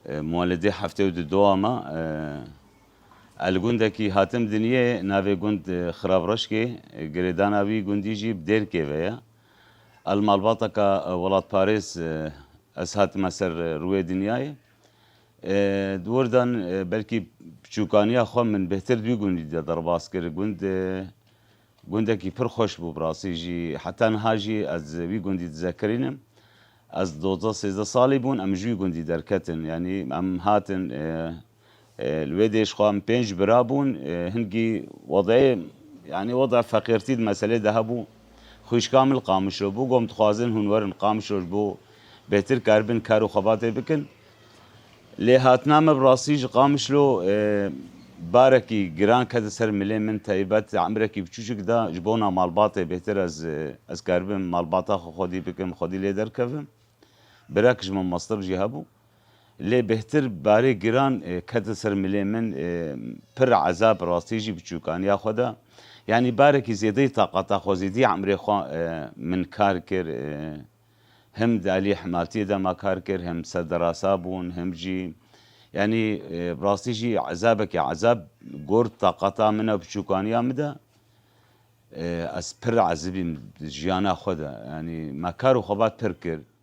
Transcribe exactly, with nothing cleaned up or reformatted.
E, Muwelidê heftê û du doma, e, ez li gundekî hatim dinyê, navê gund, e, Xirabreşkê, e, girêdana wî gundî jî bi Dêrkê ve ye. Ez li malbateka, e, welatparêz, e, ez hatime ser, e, rûyê dinyayê. E, di wir de, e, belkî piçûkaniya xwe min bêhtir di wî gundî de derbas kir. Gund, e, gundekî pir xweş bû, bi rastî jî. Heta niha jî ez wî gundî dizekerînim. Ez dozdeh sêzdeh salî bûn, em ji wî gundî derketin. Yanî em hatin, e, e, li wê dê ji xwe em pênc bira bûn, e, hingî wedê, yanî weda feqîrtî di meselê de hebû. Xwîşka min li Qamişlo bû, got, dixwazin hûn werin Qamişlo ji bo bêhtir karibin kar û xebatê bikin. Lê hatina me bi rastî ji Qamişlo, e, barekî giran kete ser milê min, taybet emrekî biçûçik da ji bona malbatê bêhtir ez, e, ez karibim malbata xwe xwedî bikim, xwedî lê derkevim. Birek ji min mestib jî hebû. Lê bêhtir barê giran, e, kete ser milê min, e, pir ezab rastî jî biçûkaniya xwe de. Yanî barekî zêdeyî taqata xwe, zêdî emrê xwe, e, min kar kir, e, Hem di alî hemaltiyê de me kar kir, hem serderasa bûn, hem jî, yanî, e, bi rastî jî ezabekî ezab got taqata min e, biçûkaniya min de. E, ez pir ezibîm di jiyana xwe de. Yanî me kar û xebat pir kir.